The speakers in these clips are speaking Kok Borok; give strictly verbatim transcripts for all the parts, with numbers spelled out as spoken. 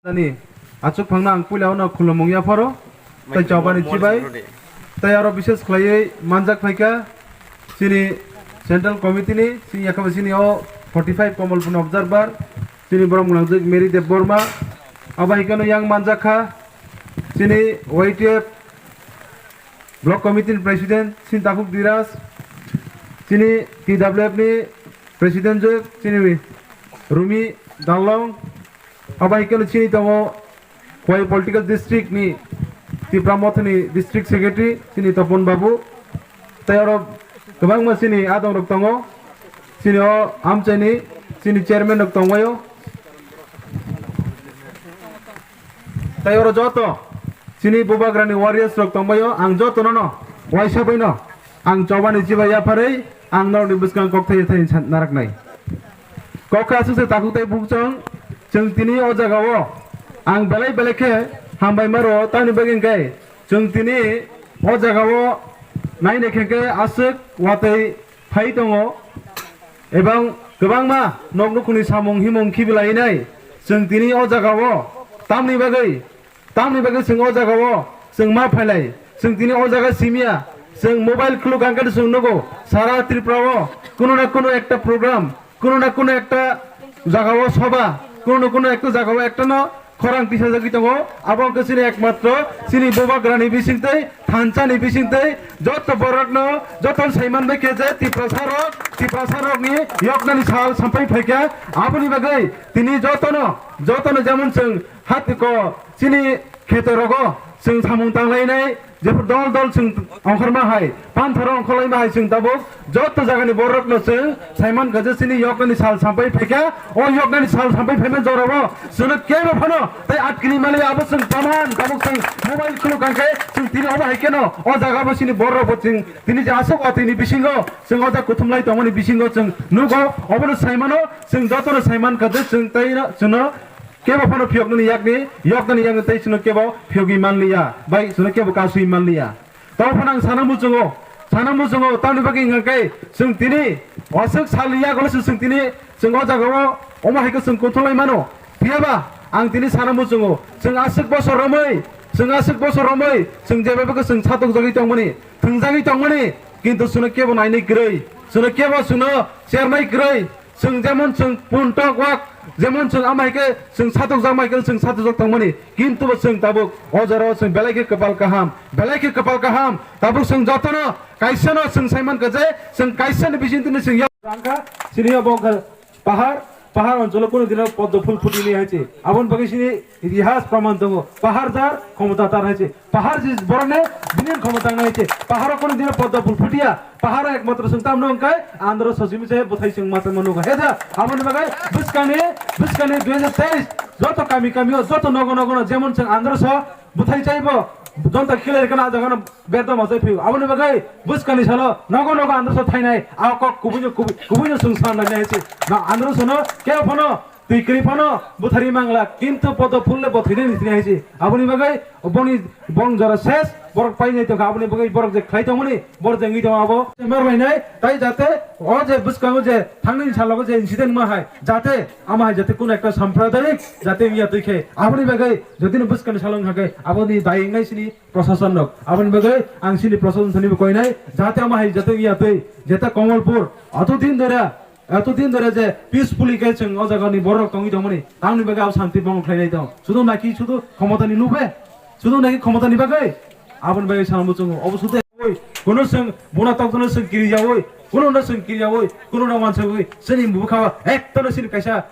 Ani achuk phangno ang puila ono khulumung yapharo, tei chobani chibai, tei aro bishes khlaiwi manjak phaikha chini Central Committee ni, chini yakha chini o forty five Komolpur Observer, chini borok mwnangjak Mary Debbarma, abo hai kheno yang manjak kha chini Y T F Block Committee ni President chini Takhuk Diraj, chini T W F ni President jwk chini Rumi Dalong, abo hai kheno chini tongo Khowai Political District ni Tipra Motha ni District Secretary chini Topon Babu, tei oro kwbangma chini adong rok tongo, chini o amchaini chini chairman rok tongbaio. Tei oro joto chini bubagrani warriors rok tongbaio, ang jotono no waisa baino ang chobani chibai yapharwi ang norokni bwskang kok thai thai naraknai. Kok kha aswk se takhuk tei bukchong, chwng tini o jagao ang belai belai khe hambai maro, tamni bagwi hwnkhe chwng tini o jagao naina khe khe aswk watwi phai tongo, ebang kwbangma nok nukhungni samung himung khibilainai. Chwng tini o jagao tamni bagwi, tamni bagwi chwng o jagao chwng ma phailai? Chwng tini o jaga simiya, chwng mobile khuluk ang khe chwng nugo, sara Tripura o kuno na kuno ekta program, kuno na kuno ekta jagao soba, kuno na kuno ekta jagao ekta no khorang tisajagwi tongo. Abo wngkha chini ekmatro chini bubagrani bisingtwi, thansa ni bisingtwi, joto borokno, joto saiman bai khe je Tiprasa rok, Tiprasa rokni yoknani sal sampai phaikha. Aboni bagwi tini jotono, jotono jemon chwng hatiko chini kheto rogo chwng samung tanglainai, jephru dol dol chwng ongkhorma hai, panthoro ongkhorlaima hai chwng tabuk joto jagani borokno chwng saiman kha je chini yoknani sal sampai phaikha. O yoknani sal sampai phaima jorao chwngno kebo phano tei atkini mali abo chwng taman tabuk chwng mobile khuluk kangkhe chwng tini obo hai kheno o jaga bo chini borok bo chwng tini je aswk o tini bisingo chwng o jaga kuthumlai tongmani bisingo chwng nugo. Obono saimano chwng jotono saiman kha je chwng tei chwngno kebo phano phiyoknani yakni, yoknani yakni tei chwngno kebo phiyogwi manliya, bai chwngno kebo kasui manliya. Tamo phano ang sana muchungo, sana muchungo, tamni bagwi hwnkha khe chwng tini aswk salni yagulo se chwng tini chwng o jagao omo hai khe chwng kuthumlai mano. Phiyaba ang tini sana muchungo, chwng aswk bosor romwi, chwng aswk bosor romwi chwng jeba bagwi chwng satok jagwi tongmani, thwngjagwi tongmani, kintu chwngno kebo nainai kwrwi, chwngno kebo chwngno chernai kwrwi, chwng jemon chwng puntok wak, jemon chwng amai khe chwng satokjak mai khe chwng satokjak tongmani, kintu bo chwng tabuk o jorao chwng belai khe kwpal kaham, belai khe kwpal kaham. Tabuk chwng jotono kaisano chwng saiman kha je chwng kaisani bisingtwino chwng yak rangkha, chini obo wngkha pahar, pahar oncholo kunu dino poddo phul phutini hai se. Aboni bagwi chini itihas praman tongo, pahar jar khomota tar hai se. Pahar si borokni bini khomotang nai se. Paharo kunu dino poddo phul phutia. Paharo ekmatro chwng tamno hwnkhe andro sosimi se bwthai chwng masa mano nugo. He da, aboni bagwi bwskangni, bwskangni dui hajar teis joto kami kami o joto nogo nogo no jemon chwng andro so bwthai chaibo jonta killer kana jagano berdo masa phiu. Aboni bagwi bwskangni salo nogo nogo andro so thainai a kok kubuino kubu-, kubuino chwng sanai nai se. Na andro sono kebo phano twi kwrwi phano bwtharwi mangla, kintu poddo phul le bo thwinani thwinai hai se. Aboni bagwi boni bong jora ses, borok painai tongkha, aboni bagwi borok je khlai tongmani, borok je wngwi tongo abo. Mar lainai, tai jate o je bwskango je thangnani salogo je incident ma hai, jate ama hai jate kuno ekta sampradayik jate wngya twi khe, aboni bagwi jotino bwskangni salo wngkha khe, aboni dai wngnai sini prosason rok. Aboni bagwi ang sini prosason thani bo koinai, jate ama hai jate wngya twi, jeta Komolpur, ato din dora, Eto din dore je peacefully khe chwng o jaga ni borok tongwi tongmani, tamni bagwi abo santi bongol khlainai tong. Sudu naki sudu khomota ni nube, sudu naki khomota ni bagwi. Aboni bagwi sana muchungo. Obo sudu oi, kuno chwng buna toktono chwng kiriyawi, kuno no chwng kiriyawi, kuno no wansugwi, chini bukha ektono chini kaisa,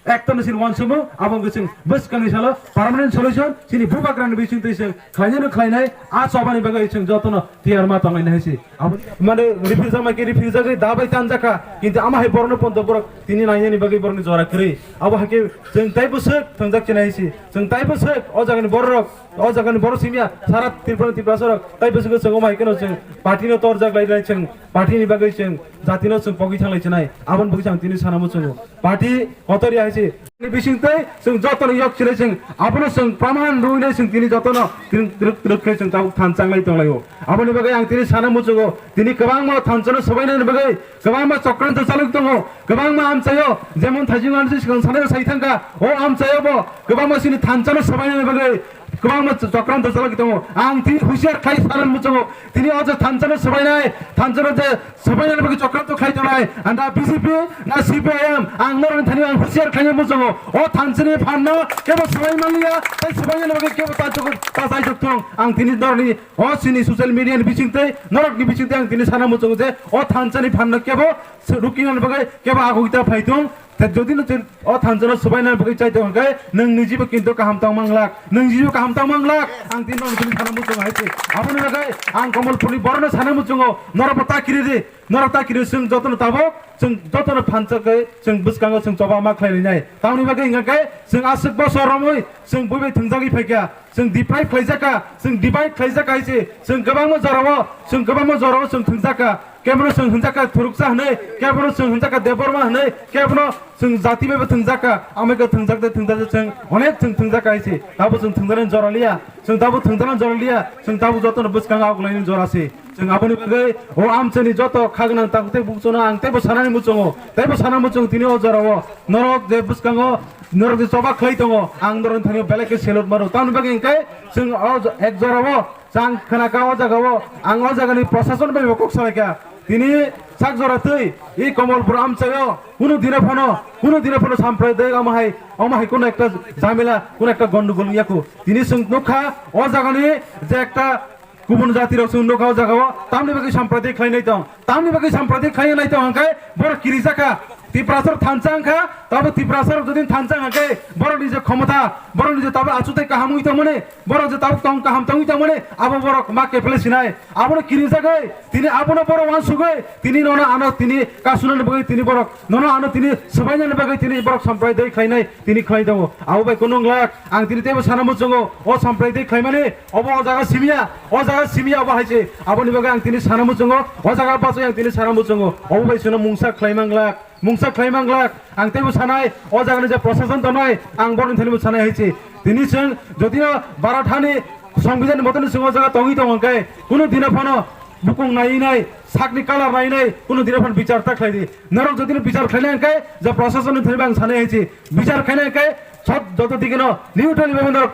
ektono chini wansumo, abo wngkha chwng bwskangni salo permanent solution, chini bubagrani bisingtwi chwng khlainai no khlainai, a chobani bagwi chwng jotono tiyar ma tonglainai hai se. Abo mane refugee jama khe refugee jagwi da bai tanjakha, kintu ama hai borokno ponto borok tini nainani bagwi borokni jora kwrwi. Abo hai khe chwng taibo swk thwngjak chinai hai se. Chwng taibo swk o jagani borok, o jagani borok simiya sara Tripura, Tiprasa rok taibo swk chwng omo hai kheno chwng party no torjak lai lai chwng party ni bagwi chwng jati no chwng pogwi thanglai chinai. Aboni bagwi chwng tini sana muchungo. Party kotor ya hai se. Ni bising tei chwng jotono yok chilai chwng abono chwng praman rwinai chwng tini jotono twrwk twrwk twrwk khe chwng tabuk thansa wnglai tonglaio. Aboni bagwi ang tini sana muchungo, tini kwbangma thansano swbainani bagwi kwbangma chokranto chalok tongo, kwbangma amchaio, jemon Thaising Ansi swkang sanai sai thangkha, o amchaio bo kwbangma chini thansano swbainani bagwi kwbangma chokranto chalok tongo. Ang tini husiar khai sana muchungo, tini o je thansano swbainai, thansano je swbainani bagwi chokranto khlai tongnai, anda B J P na C P I M, ang norokni thani ang husiar khlaina muchungo. O thansani phanno kebo swbai manliya, tei swbainani bagwi kebo ta chuk-, ta chai chuk thung. Ang tini norokni o chini social media ni bising tei norokni bising tei ang tini sana muchungo je o thansani phanno kebo se-, rukinani bagwi kebo agukta phai thung. Tei jodi no chwng o thansano swbaina bagwi chai tong khe, nwng nijibo kintu kaham tong manglak, nwng nijibo kaham tong manglak. Ang tini norok tini sana muchungo hai se. Aboni bagwi ang Komolpurni borokno sana muchungo, norokbo ta kiri di, norok ta kiri, chwng jotono tabuk, chwng jotono phansa khe, chwng bwskango chwng choba ma khlai rinai. Tamoni bagwi hwnkha khe, chwng aswk bosor romwi, chwng buibai thwngjagwi phaikha, chwng deprive khlaijak kha, chwng divide khlaijak kha hai se, chwng kwbangma jorao, chwng kwbangma jorao chwng thwngjak kha. Kebono chwng hwnjakha Thuruksa hwnwi, kebono chwng hwnjakha Debbarma hwnwi, kebono chwng jati bai bo thwngjak kha, amai khe thwngjak de thwngjak de chwng onek chwng thwngjak kha hai se. Tabuk chwng thwngjaknani jora liya, chwng tabuk thwngjaknani jora liya, chwng tabuk jotono bwskango aguklainani jora se. Chwng aboni bagwi o amchaini joto kha gwnang takhuk tei bukchano ang teibo sanani muchungo, teibo sana muchungo tini o jorao. Norok je bwskango norok je choba khlai tongo, ang norokni thani belai khe salute mano. Tamoni bagwi hwnkhe chwng o ek jorao Chang khna kha o jaga o, ang o jaga ni prosason bai bo kok salai kha. Tini sak jora twi i Komolpur amchaio kunu dino phano, kunu dino phano samprai dai omo hai, omo hai kunu ekta jamila, kunu ekta gondogol wngya kho. Tini chwng nukha o jaga ni je ekta kubun jati rok chwng nukha o jaga o, tamni bagwi samprai dai khlai nai tong. Tamni bagwi samprai dai khlai nai tong hwnkhe borok kirijakha. Tiprasarok thansa wngkha, tabo Tiprasarok jodi thansa hwnkhe borokni je khomota, borokni je tabo achukthai kaham wngwi tongmani, borok je tabuk tong kaham tongwi tongmani, abo borok ma keple sinai. Abono kirijagwi, tini abono borok uansugwi, tini nono ano tini kasunani bagwi tini borok, nono ano tini swbainani bagwi tini borok samprai dai khlainai, tini khlai tongo. Abo bai kunu wng lak, ang tini teibo sana muchungo, o samprai dai khlaimani, obo o jaga simiya, o jaga simiya obo hai se. Aboni bagwi ang tini sana muchungo, o jaga bachai ang tini sana muchungo, obo bai chwngno mungsa khlai mang lak. Mungsa khlai mang glak, ang teibo sanai, o jagani je prosason tongnai, ang borokni thani bo sanai hai se. Tini chwng jotino Bharat hani Songbidan ni motoni chwng o jaga tongwi tongo hwnkhe, kunu dino phano bukung naiwi nai, sakni colour naiwi nai, kunu dino phano bichar ta khlai di. Norok jotino bichar khlainai hwnkhe, je prosasonni thani bo ang sanai hai se. Bichar khlainai hwnkhe, sot joto digino neutral bai norok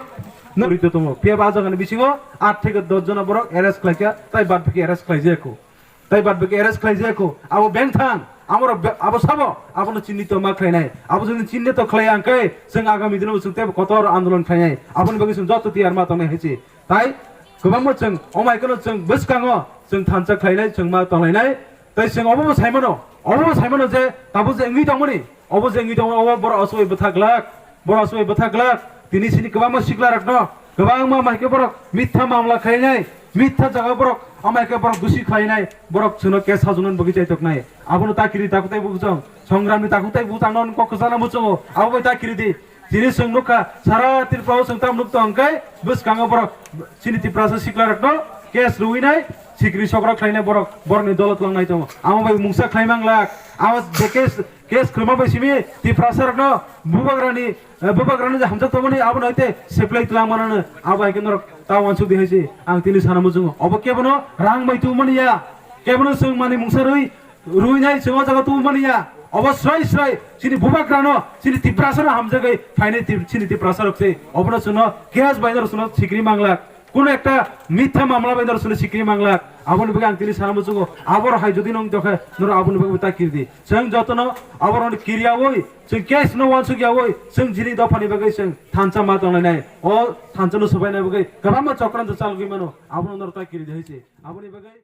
norito tongo. Phiya ba o jagani bisingo aat theke dos jona borok arrest khlaikha, tai bad baki arrest khlaijaya kho. Tai bad baki arrest khlaijaya kho. Abo bengthang, amoro be-, abo sabo, abono chinni to ma khlainai. Abo jodi chinni to khlaiya hwnkhe, chwng agami dino chwng teibo kotor andolon khlainai. Aboni bagwi chwng joto tiyar ma tongnai hai se. Tai kwbangma chwng, omai kheno chwng bwskango chwng thansa khlainai, chwng ma tonglainai. Tai chwng obo bo saimano, obo bo saimano je tabuk je wngwi tongmani, obo je wngwi tongmani, obo borok aswk bai bwthak glak. Borok aswk bai bwthak glak, tini sini kwbangma sikla rokno, kwbangma mai khe borok mitha mamla khlainai, mitha jaga borok amai khe borok dusi khlainai, borok chwngno case sajwnani bagwi chaitoknai. Abono ta kiri takhuk tai buchung, songram ni takhuk tai buchung no kok kwchana muchungo, abo bai ta kiri di. Tini chwng nukha, sara Tripura o chwng tam nuk tong khe, bwskango borok chini Tiprasa sikla rokno case rwinai, sikri sokra khlainai borok, borokni dolo twlangnai tongo. Amo bai mungsa khlai mang lak, abo je case Case khwma bai simi Tiprasa rokno bubagrani, eh, bubagrani je hamjak tongmani abono haite seplai twlang manano abo hai khe norok ta uansuk di hai se ang tini sana muchungo. Obo kebono rang bai tubumani ya, kebono chwng mani mungsa rwi, rwinai chwng o jaga tubumani ya. Obo srai srai chini bubagrano, chini Tiprasano hamjagwi phainai ti-, chini Tiprasa rok se. Obono chwngno case bai norok chwngno sikri manglak. Kuno ekta mitha mamla bai norok chwngno sikri manglak. Aboni bagwi ang tini sana muchungo. Aboro hai jodi nong tokhe norok aboni bagwi ta kirdi. Chwng jotono aborokno kiriyaui, chwng case no uansukyaui, chwng jini dophani bagwi chwng thansa ma tonglainai. O thansa no swbaina bagwi kwbangma chokranto chalogwi mano. Abono norok ta kiri de hai se. Aboni bagwi